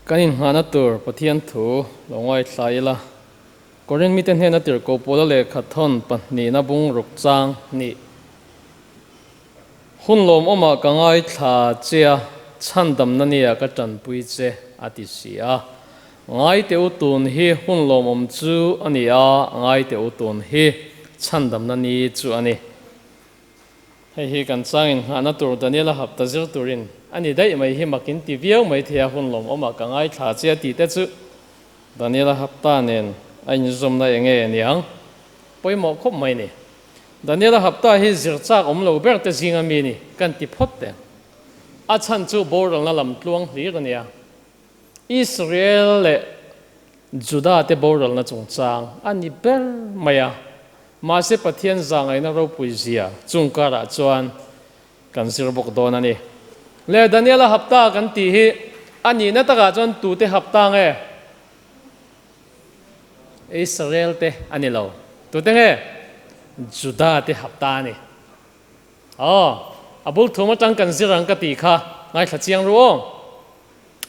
Kan inngahna tur Pathian thu lo ngaithla ila, Korin mite hnena tirhkoh Paula lehkha thawn pahnihna bungruk chang hnih hun lawmawmah ka ngaithla che a, chhandamna nia ka tanpui che a ti si a. Ngaite u tun hi hun lawmawm chu a ni a, ngaite u tun hi chhandamna ni chu a ni. Hei hi kan changin nghahna tur Daniela hapta zir turin a ni daih mai hi makin ti viau mai thei a, hun lawmawmah ka ngaithla che a tih te chu Daniela hapta nen a inzawmna eng nge niang? Pawimawh khawp mai ni. Daniela hapta hi zir chak awm lo ber te zinga mi ni kan ti phawt teh. A chhan chu boralna lam tluang hlir a nia. Israel leh Juda te boralna chungchang a ni ber mai a, mahse Pathian zahngaihna ropui zia chung karah chuan kan zir bawk dawn a ni. Le Daniela hapta kan tih hi a nihna takah chuan tute hapta nge? Israel te a ni lo. Tute nge? Juda te hapta a ni. Aw, a bul thum atang kan zir ang ka tih kha ngaithla chiang ru aw.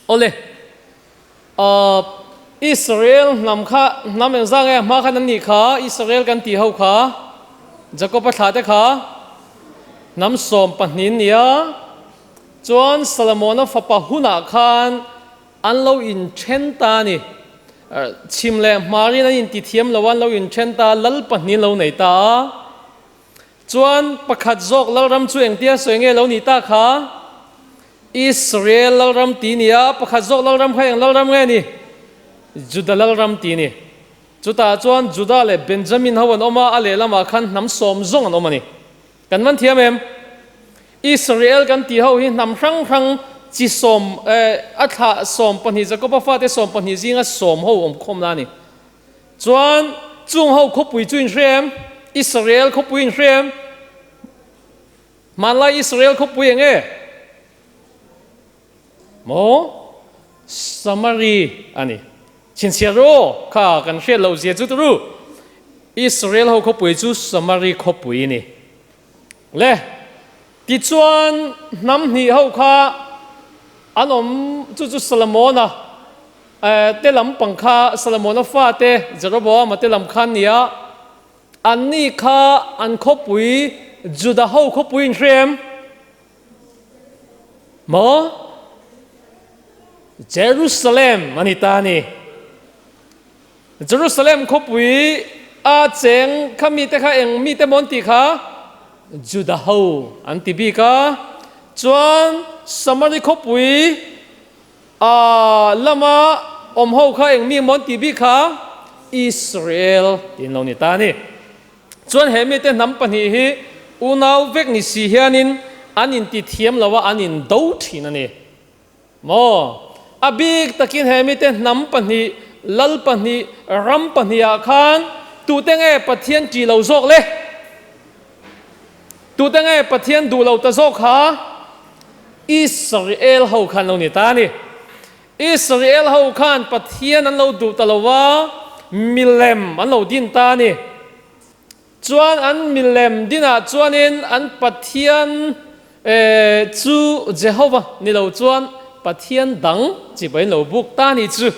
Awle, aw, Israel hnam kha hnam engzah nge hma khan an nih kha, Israel kan tih ho kha, Jakob-a thlah te kha hnam 12 nia, chuan Solomon-a fapa hunah khan an lo inthen ta a ni. Chhim leh hmarin an intithiam lo a, an lo inthen ta a, lal pahnih lo nei ta a. Chuan pakhat zawk lalram chu engtia sawi nge lo nih ta kha? Israel lalram ti ni a, pakhat zawk lalram kha eng lalram nge ni? Juda lalram ti ni. Chutah chuan Juda leh Benjamin ho an awm a, a lehlamah khan hnam sawm zawng an awm a ni. Kan man thiam em? Israel kan tih ho hi hnam hrang hrang chi sawm, a thlah 12, Jakoba fate 12 zinga sawm ho awm khawm la a ni. Chuan chung ho khawpui chu in hre em? Israel khawpui in hre em? Hmanlai Israel khawpui eng e? Maw? Samari a ni. Chhinchhiah ru aw, kha kan hriat loh zia chu turu. Israel ho khawpui chu Samari khawpui a ni. Le, tichuan hnam hnih ho kha an awm chu chu Solomona te lam pang kha Solomona fate Jeroboama te lam kha an ni a, anni kha an khawpui Juda ho khawpui in hre em? Maw? Jerusalem a ni ta a ni. Jerusalem khawpui a cheng kha mite kha eng mite maw an tih kha? Juda ho an ti bik a. Chuan Samari khawpui a lama awm ho kha eng mi maw an tih bik kha? Israel tiin lo ni ta a ni. Chuan he mite hnam pahnih hi unau vek ni si hianin an intithiam lo a, an indo thin a ni. Maw? A bik takin he mite hnam pahnih, lal pahnih, ram pahnihah khan tute nge Pathian ṭih lo zawk le? Tute nge Pathian duh lo ta zawk kha? Israel ho khan lo ni ta a ni. Israel ho khan Pathian an lo duh ta lo va, milem an lo din ta a ni. Chuan an milem dinah chuanin an Pathian chu Jehovah ni lo chuan Pathian dang chibai lo buk ta ni chu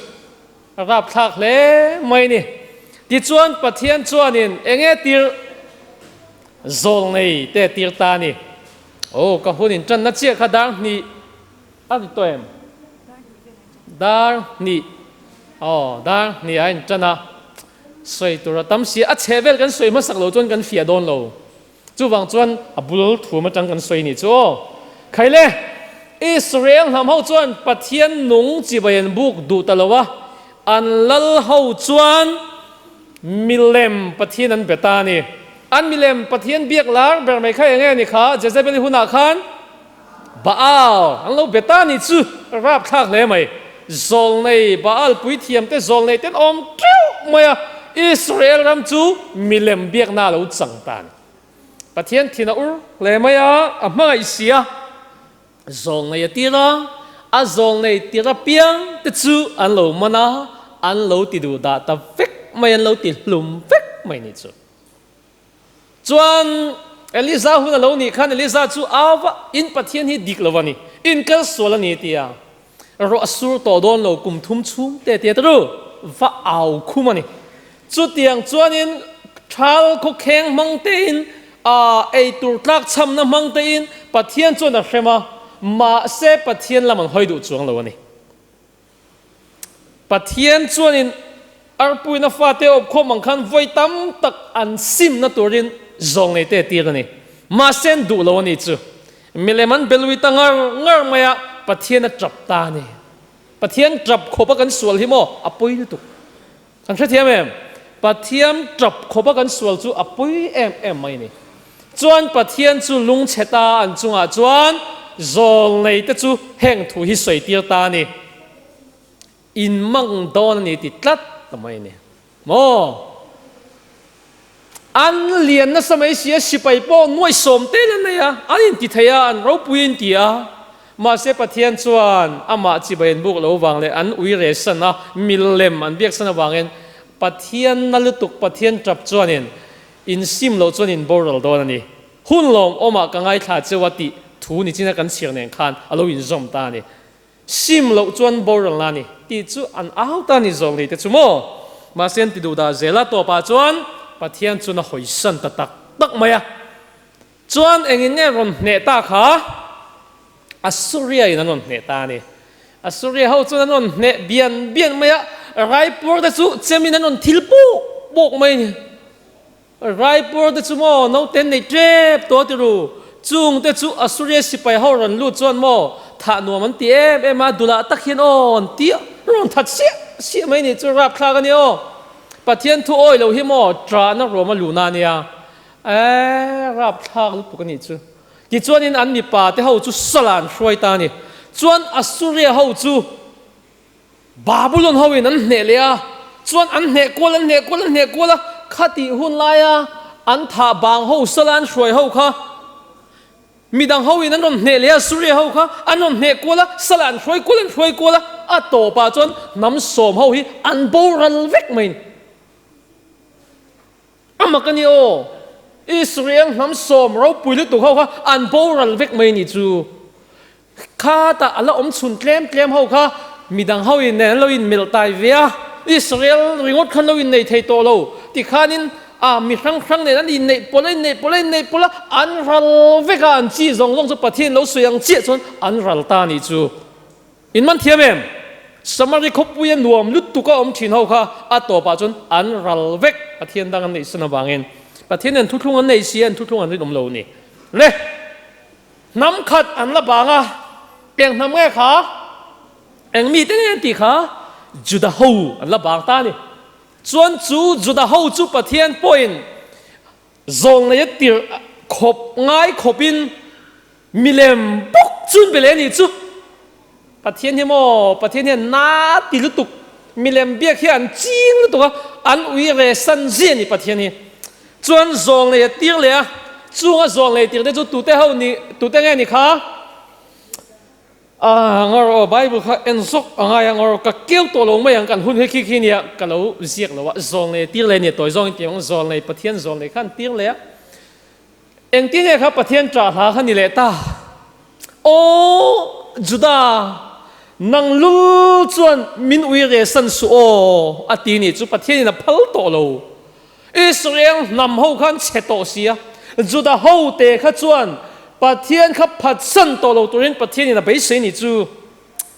a rapthlak hle mai ni. Tichuan Pathian chuanin enge tir zawl nei te tir ta ni. Aw ka hun in tanna chiah kha dar hnih a ni tawh em? Dar hnih aw dar hnih a in tan a. Sawi tur a tam si, a chheh vel kan sawi hmasak lo chuan kan fiah dawn lo. Chuvang chuan a bul thum atang kan sawi nih chu aw. Khaile, Israel hnam ho chuan Pathian nung chibai an buk duh ta lo a, an lal ho chuan milem Pathian an be ta a ni. An milem Pathian biak lar ber mai kha eng nge ni kha Jezebel-i hunah khan? Baal an lo be ta ni chu rapthlak hle mai. Zawlnei Baal puithiamte zawlnei ten awm teuh mai a, Israel ram chu milem biakna a lo chang ta a ni. Pathian thin a ur hle mai a, a hmangaih si a, zawlnei a tir a, a zawlnei tir apiang te chu an lo man a, an lo ti duh dah ta vek mai, an lo ti hlum vek mai ni chu. Chuan Eliza hun a lo nih khan Eliza chu au va, In Pathian hi dik lo a ni, in kal sual a ni ti a. Ruah sur tawh dawn lo kum thum chhung te tia ta ru va au khum a ni. Chutiang chuanin thal khawkheng hmang tein a eitur tlak chhamna hmang tein Pathian chuan a hrem a, mahse Pathian lam an hawi duh chuang lo a ni. Pathian chuanin arpuina fate awpkhawm ang khan vawi tam tak an simna turin zawng nei te a tir a ni. Mahse an duh lo a ni chu. Milem an belui ta ngar ngar mai a, Pathian a tap ta a ni. Pathian tap khawpa kan sual hi maw a pawi lutuk. Kan hrethiam em? Pathian tap khawpa kan sual chu a pawi em em mai a ni. Chuan Pathian chu lungchhe ta an chungah chuan zawl nei te chu heng thu hi sawi tir ta a ni. In mang dawn a ni ti tlat ta mai a ni. Maw? An lian nasa mai si a, sipai pawh nuaihsawm tel an nei a, an inti thei a, an ropui in ti a. Mahse Pathian chuan amah chibai an buk lo vang leh an ui re san a, milem an biak san avangin Pathian na lutuk Pathian tap chuanin insim loh chuan in boral dawn a ni. Hun lawm awmah ka ngaithla cheu a tih thu ni china kan chhiar nen khan a lo inzawm ta a ni. Sim loh chuan boral na ni tih chu an au ta ni zawng nei te chu maw? Mahse an ti duh dah zel a, tawpah chuan Pathian chuan a hawisan ta tak tak mai a. Chuan engin nge rawn hneh ta kha? Assuria in an rawn hneh ta a ni. Assuria ho chuan an rawn hneh bian bian mai a, Raipur te chu chemin an rawn thil puk puk mai a ni. Raipur te chu maw naute nei tep tawh ti ru, chung te chu Assuria sipai ho rawn lut chuan maw thah nuam an ti em em a, dulah tak hian aw an ti a, rawn that siah siah mai ni chu rapthlak a ni aw. Pathian thu awi lo hi maw ṭahna ruam a luhna a nia, eeh rapthlak lutuk a nih chu. Tichuanin an mipa te ho chu sala an hruai ta a ni. Chuan Assuria ho chu Babulon ho in an hneh leh a, chuan an hneh kual an hneh kual an hneh kual a, khatih hun laia an thah bang ho sala an hruai ho kha midang ho in an rawn hneh leh a, Suria ho kha an rawn hneh kual a, sala an hruai kual an hruai kual a, a tawpah chuan hnam sawm ho hi an boral vek mai ni. A mak a ni aw, Israel hnam sawm ropui lutuk ho kha an boral vek mai ni chu. Khatah a la awm chhun tlem tlem ho kha midang ho in nen an lo in melh tai ve a, Israel ringawt khan lo innei thei tawh lo tikhanin a mi hrang hrang nen an inneih pawlh a inneih pawlh a inneih pawlh a, an ral vek a, an chi zawng zawng chu Pathian lo sawi ang chiah chuan an ral ta a nih chu. In man thiam em? Samari khawpuia nuam lutuk a awm thin ho kha a tawpah chuan an ral vek, Pathian dang an neih san avangin. Pathian nen thuthlung an nei si a, an thuthlung an rinawm lo a ni. Le! Hnam khat an la bang a, eng hnam nge kha? Eng mite nge an tih kha? Juda ho an la bang ta a ni. Chuan chu Juda ho chu Pathian pawhin zawng neia tirh khawp ngai khawpin milem bawk chun be leh a nih chu. Pathian hi maw, Pathian hian na ti lutuk, milem biak hi an ching lutuk a, an ui re san zia a ni Pathian hi. Chuan zawng lei a tir leh a, chunga zawng lei tir te chu tute ho ni, tute nge ni kha? Ah, ngawr aw, Bible kha en zawk a ngai a, ngawr ka keu tawh lo mai ang, kan hun hi khi khi nia, ka lo ziak lo a, zawng lei a tir leh a ni, tawi zawngin ti ang, zawng lei, Pathian zawng lei kha an tir leh a. Engtin nge kha Pathian ṭah hla kha ni leh ta? Aw Juda, nang lul chuan min ui re san suh aw, a ti nih chu Pathianin a phal tawh lo. Israel hnam ho khan chhe tawh si a, Juda ho te kha chuan Pathian kha phatsan tawh lo turin Pathianin a beisei nih chu.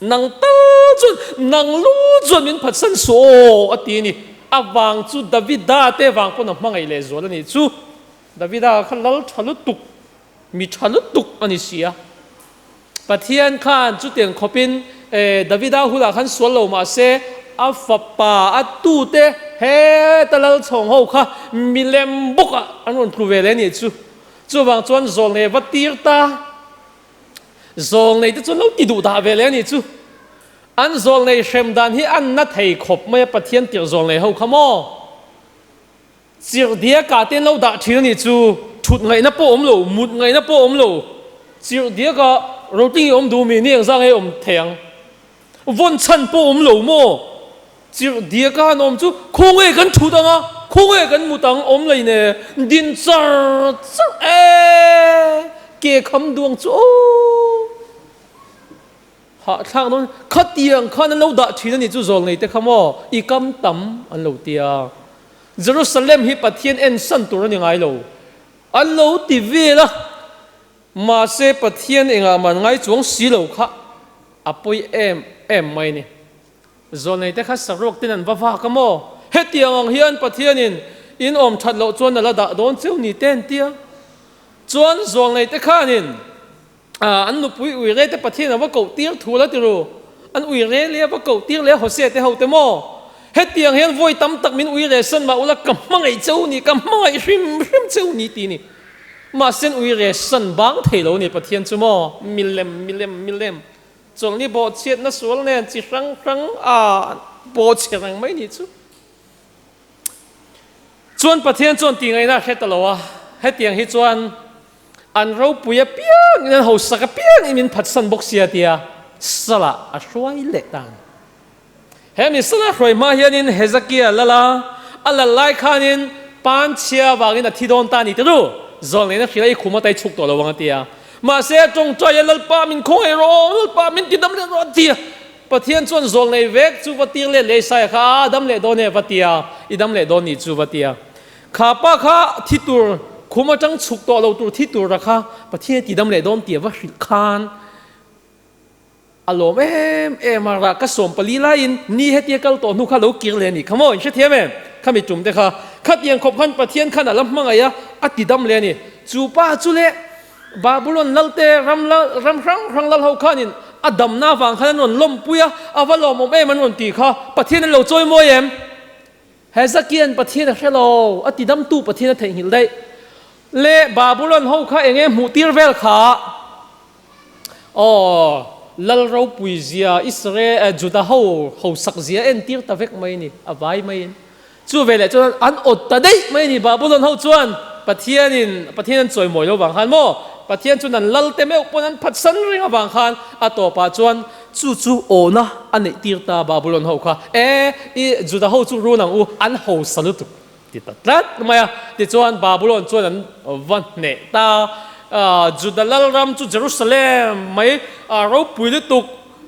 Nang tal chuan, nang lul chuan min phatsan suh aw, a ti a ni. A vang chu Davida te vang pawn a hmangaih lehzual a nih chu. Davida kha lal tha lutuk, mi tha lutuk a ni si a. Pathian khan chutiang khawpin Davida hunah khan sual lo mah se, a fapa a tute heta lal chhawng ho kha milem bawkah an rawn tlu ve leh a nih chu. Chuvang chuan zawlnei va tir ta, zawlnei te chuan lo ti duh dah ve leh a nih chu. An zawlnei hrem dan hi an na thei khawp mai a, Pathian tirh zawlnei ho kha maw? Chirhdiakah te an lo dah thin a nih chu, thut ngaihna pawh awm lo, mut ngaihna pawh awm lo. Chirhdiakah rotling i awm duh mi ni engzah nge awm thei ang? Vawn chhan pawh awm lo maw? Chirhdiakah an awm chu khawnge kan thut ang a, khawnge kan mut ang awm lei ne din char char e, ke kham duang chu aw. Hahthlak dawn, khatiang khan an lo dah thin a nih chu zawl nei te kha maw, i kam tam an lo ti a. Jerusalem hi Pathian ensan tur a ni ngai lo, an lo ti vel a, mahse Pathian engah mah an ngai chuang si lo kha a pawi em em mai a ni. Zawl nei te kha saruak ten an va vak a maw? Hetiang ang hian Pathianin in awm that loh chuan a la dah dawn cheu ni te an ti a. Chuan zawl nei te khanin an nupui uire te Pathian a va koh tir thu la ti ru. An uire leh a va koh tir leh Hosea te ho te maw? Hetiang hian vawi tam tak min uire san mah ula ka hmangaih cheu ni, ka hmangaih hrim hrim cheu ni ti ni. Mahse an uire san bang thei lo ni Pathian chu maw? Milem, milem, milem. Chawlhni bawhchhiatna sual nen chi hrang hrang a bawhchhe reng mai nih chu. Chuan Pathian chuan tih ngaihna a hre ta lo a, hetiang hi chuan an ropui apiang in an hausak apiang in min phatsan bawk sia tia salah a hruai leh ta a ni. He mi salah hruai hma hianin Hezekia lal a, a lal lai khanin panchhia vangin a thi dawn ta a ni tiru, zawl ngeina hrilh a i khum a tai chhuk tawh lo ang a ti a. Mahse a tawngtai a, Lalpa min khawngaih rawh, Lalpa min ti dam leh rawh a ti a. Pathian chuan zawl nei vek chu va tir leh leh Isaiah kha a dam leh dawn e va ti a, i dam leh dawn nih chu va ti a. Kha pa kha thi tur, khum atang chhuk tawh lo tur thi tura kha Pathian a ti dam leh dawn tih a va hrilh khan A lawm em em a, rah ka 14 laiin ni hetia kal tawh hnu kha lo kir leh a nih kha maw? In hrethiam em? Khami tum te kha khatiang khawp khan Pathian khan a la hmangaih a, a ti dam leh a ni. Chu pa chu leh Babulon lalte ram lal ram hrang hrang lal ho khanin a damna avang khan an rawn lawmpui a, a va lawmawm em an rawn ti kha Pathian an lo chawi mawi em? Hezekia'n Pathian a hre lo, a ti damtu Pathian a theihnghilh daih. Le Babulon ho kha eng nge hmuh tir vel kha? Aw, Lal ropui zia, Israel, Juda ho hosak zia entir ta vek mai ni, a vai maiin. Chu veleh chuan an awt ta daih mai ni, Babulon ho chuan Pathianin, Pathian an chawimawi lo vang khan maw? Pathian chuan an lal te meuh pawn an phatsan reng avang khan a tawpah chuan chu chu awhna a neih tir ta Babulon ho kha. E, i Juda ho chu run ang u, an hosa lutuk. Ti ta tlat mai a. Tichuan Babulon chuan an va hneh ta. Juda lalram chu Jerusalem mai ropui lutuk,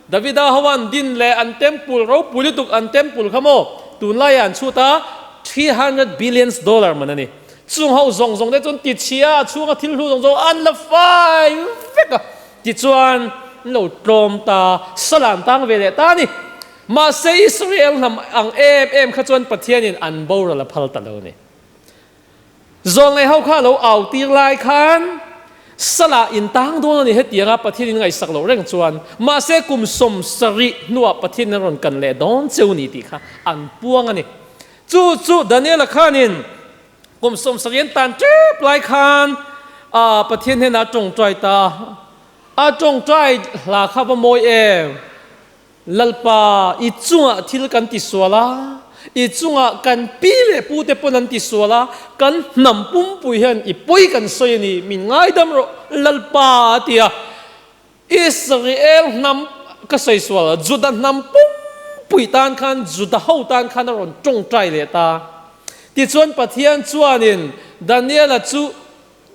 Davida ho an din leh an temple ropui lutuk an temple kha maw tunlaiah an chhut a, 300 billions dollar man a ni. Chung ho zawng zawng te chuan tichhia a chhunga thil hlu zawng zawng an la fai vek a. Tichuan an lo tlawm ta, sala an tang ve leh ta a ni. Mahse Israel hnam ang em em kha chuan Pathianin an boral a phal ta lo a ni. Zawlnei ho kha a lo au tir lai khan Salah in tang dawn a ni hetianga Pathianin ngaihsak loh reng chuan mahse kum 70 hnuah Pathianin a rawn kan leh dawn cheu ni tih kha an puang a ni. Chu chu Daniela khanin kum 70 an tan tep lai khan Pathian hnenah a tawngtai ta a, a tawngtai hla kha va mawi em? Lalpa, i chungah thil kan ti sual a, i chungah kan pi leh pu te pawn an ti sual a, kan hnam pumpui hian i pawi kan sawi a ni, min ngaidam rawh, Lalpa, a ti a. Israel hnam ka sawi sual a, Juda hnam pumpui tan khan, Juda ho tan khan a rawn tawngtai leh ta. Tichuan Pathian chuanin Daniela chu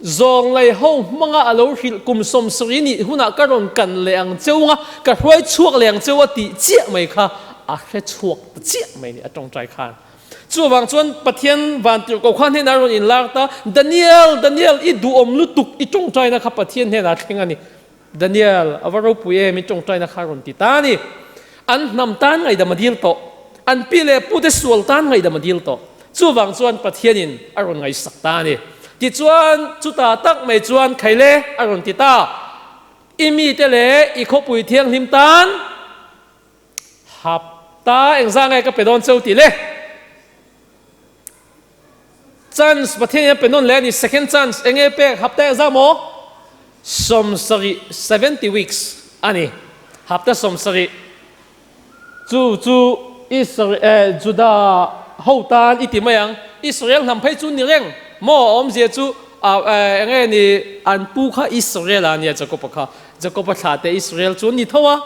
Zawnglei ho hmanga a lo hrilh kum 70 nih hunah ka rawn kan leh ang cheu nga, ka hruai chhuak leh ang cheu a tih chiah mai kha a hre chhuak ta chiah mai ni a tawngtai khan. Chuvang chuan Pathian vantirhkoh khan hnenah a rawn inlar ta, Daniel, Daniel, i duhawm lutuk, i tawngtaina kha Pathian hnenah a thleng a ni. Daniel, a va ropui em, i tawngtaina kha a rawn ti ta a ni. An hnam tan ngaihdam a dil tawh. An pi leh pute sual tan ngaihdam a dil tawh. Chuvang chuan Pathianin a rawn ngaihsak ta a ni. Tichuan, chutah tak mai chuan Khaile a rawn ti ta, I mite leh i khawpui thianghlim tan hapta engzah nge ka pe dawn cheu tih le? Chance Pathianin a pe nawn leh a ni, second chance enge pek hapta engzah maw? 70, 70 weeks a ni, hapta 70. Chu chu Israel, Juda ho tan i ti mai ang. Israel hnam phei chu ni reng maw? A awmzia chu eng nge ni? An pu kha Israel a nia, Jakob-a kha. Jakob-a thlah te Israel chu an ni tho a,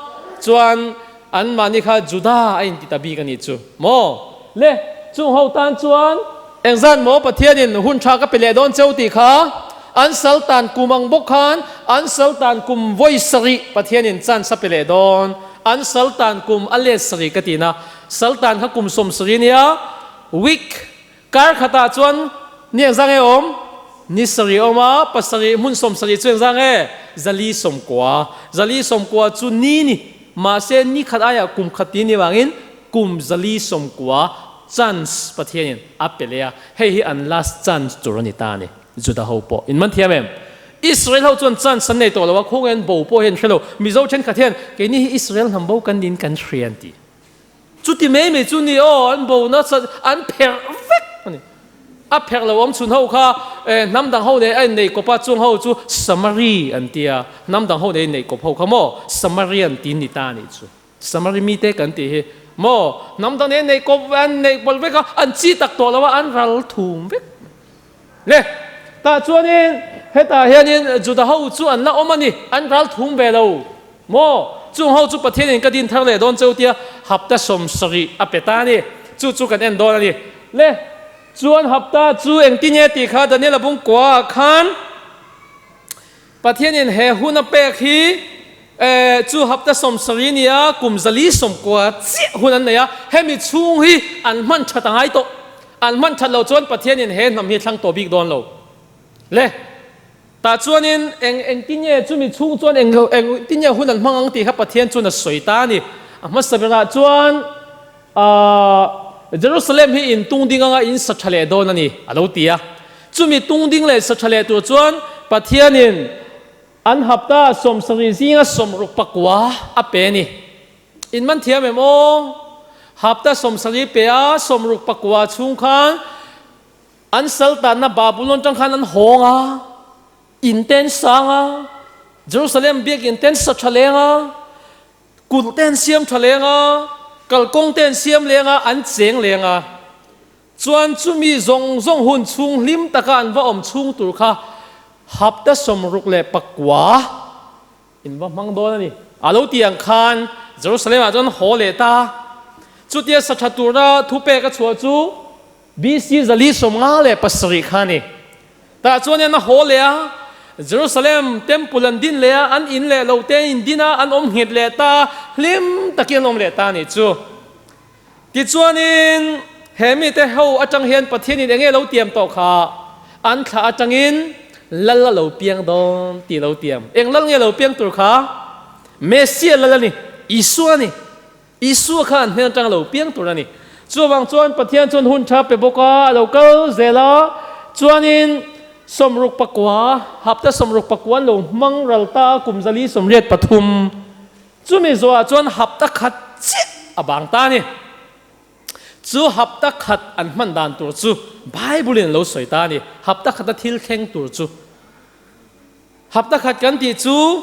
chuan anmahni kha Juda a inti ta bik a nih chu maw? Le, chung ho tan chuan engzat maw Pathianin hun tha ka pe leh dawn cheu tih kha? An saltan kum ang bawk khan an saltan kum vawi sarih Pathianin chance a pe leh dawn. An saltan kum a let sarih ka tihna. Saltan kha kum 70 nia, week, kar khatah chuan ni engzah nge awm? Ni sarih awm a, pasarih hmun 70 chu engzah nge? 490. 490 chu ni ni. Mahse ni khat aiah kum khat ti ni vangin kum 490 chance Pathianin a pe leh a, hei hi an last chance tur a ni ta a ni. Juda ho pawh in man thiam em? Israel ho chuan chance an nei tawh lo a, khawngaih an bo pawh hi an hre lo. Mizo thenkhat hian keini hi Israel hnam bo kan niin kan hria an ti. Chuti mai mai chu ni aw, an bo nasa, an pherh vek a ni. A pherh lo awm chhun ho kha hnam dang ho nei a innei kawp a, chung ho chu Samari an ti a, hnam dang ho nei innei kawp ho kha maw Samarian tiin ni ta a nih chu. Samari mite kan tih hi maw hnam dang nei innei kawp an neih pawlh vek a, an chi tak tawh lo a, an ral thum vek. Le, tah chuanin hetah hianin Juda ho chu an la awm a ni, an ral thum ve lo maw? Chung ho chu Pathianin ka din thar leh dawn cheu tia hapta 70 a pe ta a ni. Chu chu kan en dawn a ni. Le, chuan hapta chu engtin nge tih kha Daniel-a bung kuaah khan Pathianin he hun a pek hi chu hapta 70 nia kum 490 chiah hun an nei a, hemi chhung hi an hman that a ngai tawh. An hman that loh chuan Pathianin he hnam hi thlang tawh bik dawn lo. Le, tah chuanin eng engtin nge chumi chhung chuan eng engtin nge hun an hmang ang tih kha Pathian chuan a sawi ta a ni. A hmasa berah chuan Jerusalem hi in tung ding anga in sa tha leh dawn a ni, a lo ti a. Chumi tung ding leh sa tha leh tur chuan Pathianin an hapta 70 zinga 69 a pe a ni. In man thiam em aw? Hapta 70 pe a, 69 chhung khan an saltanna Babulon tang khan an hawng a, in te an sang a, Jerusalem biakinn te an sa tha leng a, Kulh te an siam tha leng a, kalkawng te an siam leng a, an cheng leng a. Chuan chumi zawng zawng hun chhung hlim taka an va awm chhung tur kha hapta 69 in va hmang dawn a ni. A lo ti ang khan Jerusalem ah chuan haw leh ta. Chutia sa tha tura thupek a chhuah chu BC 457 kha a ni. Tah chuan hian a haw leh a, Jerusalem Temple an din leh a, an in leh lo te an in din a, an awm nghet leh ta a, hlim takin an awm leh ta a nih chu. Tichuanin he mite ho atang hian Pathianin eng nge lo tiam tawh kha an thlah atangin lal a lo piang dawn tih lo tiam. Eng lal nge lo piang tur kha? Messiah lal a ni, Isua a ni. Isua kha an hnen atang a lo piang tur a ni. Chuvang chuan Pathian chuan hun tha pe bawk a, a lo kal zel a, chuanin 69, hapta 69 an lo hmang ral ta a, kum 483. Chumi zawhah chuan hapta khat chiah a bang ta a ni. Chu hapta khat an hman dan tur chu Bible-in a lo sawi ta a ni. Hapta khata thil thleng tur chu. Hapta khat kan tih chu.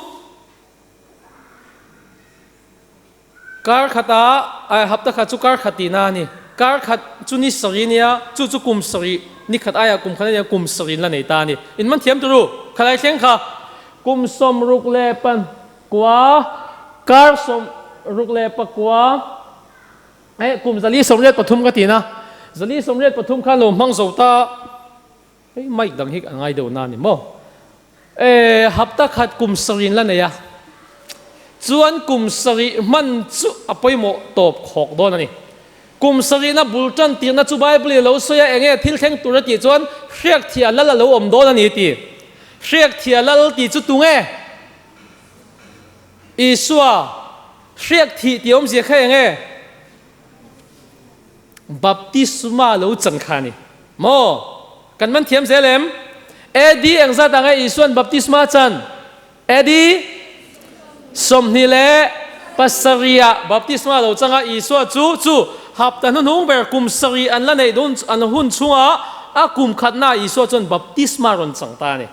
Kar khatah, ai hapta khat chu kar khat tihna a ni. Kar khat chu ni sarih nia, chu chu kum sarih, ni khat aiah kum khat a nia, kum sarih in la nei ta a ni. In man thiam tur u, khalai thleng kha. Kum 69, kar 63, eh kum 483 ka tihna. 483 khan lo hmang zo ta. Hei mic dang hi a ngai deuh na ni maw? E hapta khat kum sarih in la nei a, chuan kum sarih hman chu a pawimawh tawp khawk dawn a ni. Kum sarihna bul tan tirna chu Bible in a lo sawi a, enge thil thleng tur a tih chuan hriakthia lal a lo awm dawn a ni ti. Hriakthia lal tih chu tunge? Isua. Hriakthih tih awmzia kha enge? Baptisma lo chan kha a ni maw? Kan man thiam zel em? AD engzat ang e Isuan baptisma chan? AD 27 baptisma lo changa Isua chu chu hapta hnuhnung ber kum sarih an la neih dun an hun chhungah a kum khatna Isua chuan baptisma rawn chang ta a ni.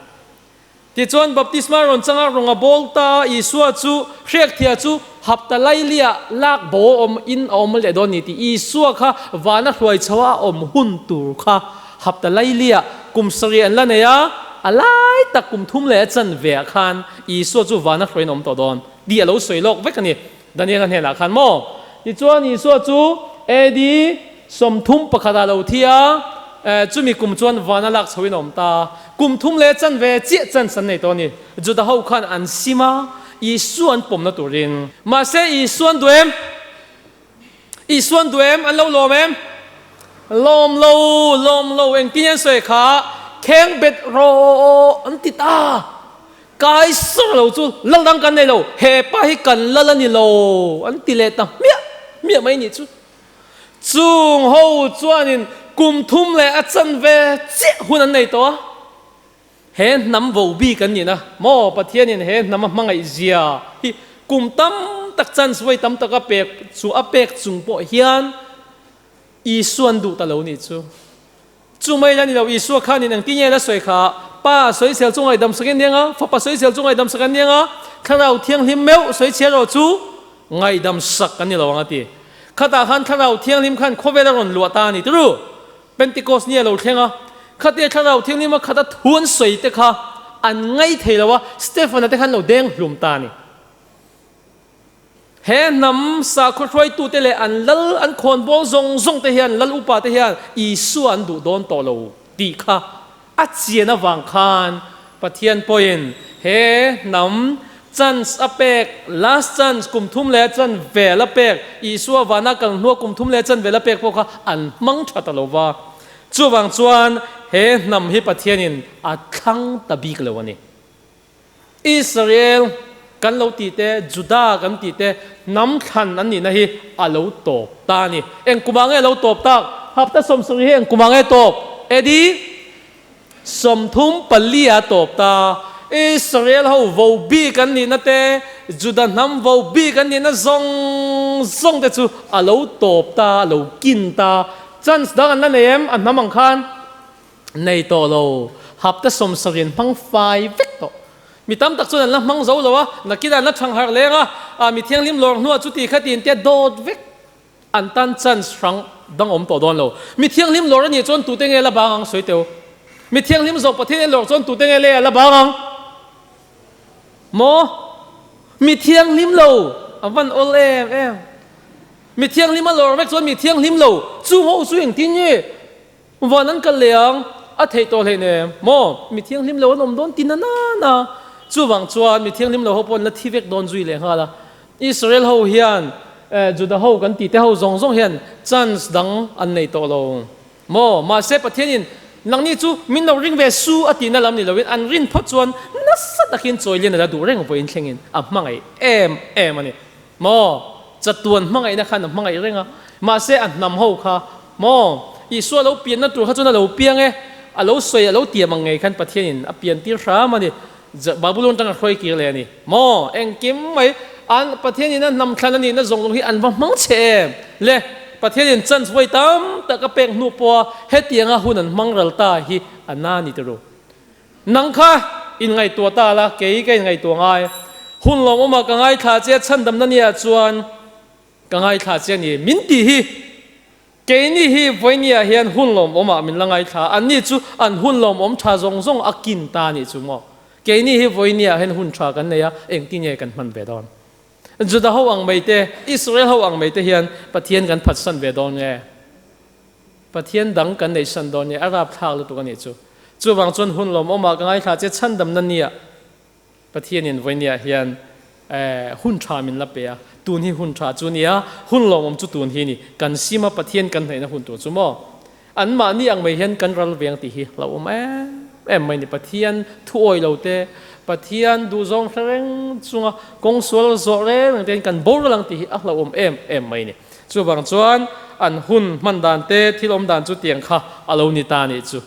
Tichuan, baptisma rawn changa rawnga bawl ta Isua chu hriakthia chu hapta lailia lak bo awm in a awm leh dawn ni tih Isua kha vana hruai chho a awm hun tur kha hapta lailia kum sarih an la nei a, a lai tak kum thum leh a chanve ah khan Isua chu vana hruaiin a awm tawh dawn tih a lo sawi lawk vek a ni Daniel-a hnenah khan maw? Tichuan, Isua chu AD 31 ah lo thi a. Chumi kum chuan vana lak chhoin a awm ta. Kum thum leh chanve chiah chance an nei tawh a ni. Juda ho khan an sim a, Isua an pawmna turin. Mahse Isua an duh em? Isua an duh em? An lo lawm em? Lawm lo, lawm lo, engtin an sawi kha? Kheng bet rawh an ti ta. Kai sawr lo chu lal dang kan nei lo, he pa hi kan lal a ni lo an ti leh ta hmiah hmiah mai nih chu. Chung ho chuanin kum thum leh a chanve chiah hun an nei tawh a, he hnam vo bik an nihna maw Pathianin he hnam a hmangaih zia hi kum tam tak chance vawi tam tak a pek chu a pek chung pawh hian Isua an duh ta lo nih chu. Chu mai la ni lo, Isua khanin engtin nge la sawi kha? Pa sawisel chu ngaihdam sak in niang a, Fapa sawisel chu ngaihdam sak an niang a, Thlarau Thianghlim meuh sawichhiar erawh chu ngaihdam sak an ni lo ang a ti. Khatah khan Thlarau Thianghlim khan khawvel a rawn luah ta a ni turu. Pentecost ni a lo thleng a, khatia Thlarau Thianghlim a khat a thu an sawi te kha an ngaithei lo a, Stefan-a te khan lo deng hlum ta a ni. He hnam sakhaw hruaitute leh an lal an khawnbawl zawng zawng te hian lal upa te hian Isua an duh dawn tawh lo tih kha a chian avang khan Pathian pawhin he hnam chance a pek, last chance, kum thum leh chan vel a pek, Isua vana kal hnua kum thum leh chan vel a pek pawh kha an hmang tha ta lo va. Chuvang chuan he hnam hi Pathianin a thlang ta bik lo a ni. Israel kan lo tih te, Juda kan tih te, hnam thlan an nihna hi a lo tawp ta a ni. Eng kumah nge a lo tawp tak? Hapta 70 hi eng kumah nge tawp? Edi 34 a tawp ta. Israel ho vo bik an nihna te, Juda hnam vo bik an nihna zawng zawng te chu a lo tawp ta, a lo kin ta. Chance dang an la nei em? A hnam ang khan. Nei tawh lo, hapta 70 in hmang fai vek tawh. Mi tam tak chuan an la hmang zo lo a, nakinah an la thang harh leng a, ah mi thianghlim lawr hnuah chuti kha tin tia dawt vek an tan chance hrang dang awm tawh dawn lo. Mi thianghlim lawr a nih chuan tute nge la bang ang sawi teu? Mi thianghlim zawh Pathian en lawr chuan tute nge le a la bang ang? Maw? Mi thianghlim lo a van awl em em. Mi thianghlim a lawr vek chuan mi thianghlim lo chu ho chu engtin nge? Van an kal leh ang, a theih tawh hlei nem maw? Mi thianghlim lo an awm dawn ti na na. Chuvang chuan mi thianghlim lo ho pawh an la thi vek dawn zui leh nghal a. Israel ho hian Juda ho kan tih te ho zawng zawng hian chance dang an nei tawh lo maw? Mahse Pathianin nangni chu min lo ring ve su a tihna lam ni loin an rin phawt chuan nasa takin chawilian a la duh reng vawiin thlengin a hmangaih em em a ni. Maw? Chatuan hmangaihna khan a hmangaih reng a, mahse a hnam ho kha, maw? Isua lo pianna tur kha chuan a lo piang e, a lo sawi, a lo tiam ang ngei khan Pathianin a pian tir hram a ni. Babulon tanga hruai kir leh a ni. Maw? Engkim mai an Pathianin a hnam thlan a nihna zawng zawng hi an va hmang che em? Le, Pathianin chance vawi tam tak a pek hnu pawha hetianga hun an hmang ral ta hi a na ni turu. Nang kha inngaihtuah ta la, kei ka inngaihtuah ngai. Hun lawmawmah ka ngaithla che a, chhandamna nia chuan ka ngaithla che a ni. Min tih hi, keini hi vawinia hian hun lawmawmah min la ngaithla a, anni chu an hun lawmawm tha zawng zawng a kin ta a nih chu maw? Keini hi vawinia hian hun tha kan nei a, engtin nge kan hman ve dawn? Juda ho ang mai te, Israel ho ang mai te hian Pathian kan phatsan ve dawn nge? Pathian dang kan neih san dawn nge a rapthlak lutuk a nih chu. Chuvang chuan hun lawmawmah ka ngaithla che chhandamna nia Pathianin vawinia hian hun tha min la pe a, tun hi hun tha chu nia, hun lawmawm chu tun hi ni, kan sima Pathian kan hnaihna hun tur chu maw? Anmahni ang mai hian kan ral veng tih hi hlauhawm em em mai ni. Pathian thu awih lo te, Pathian duhzawng hre reng chunga kawng sual zawh reng reng te hian kan boral ang tih hi a hlauhawm em em mai ni. Chuvang chuan an hun hman dan te, thil awm dan chu tiang kha a lo ni ta a nih chu.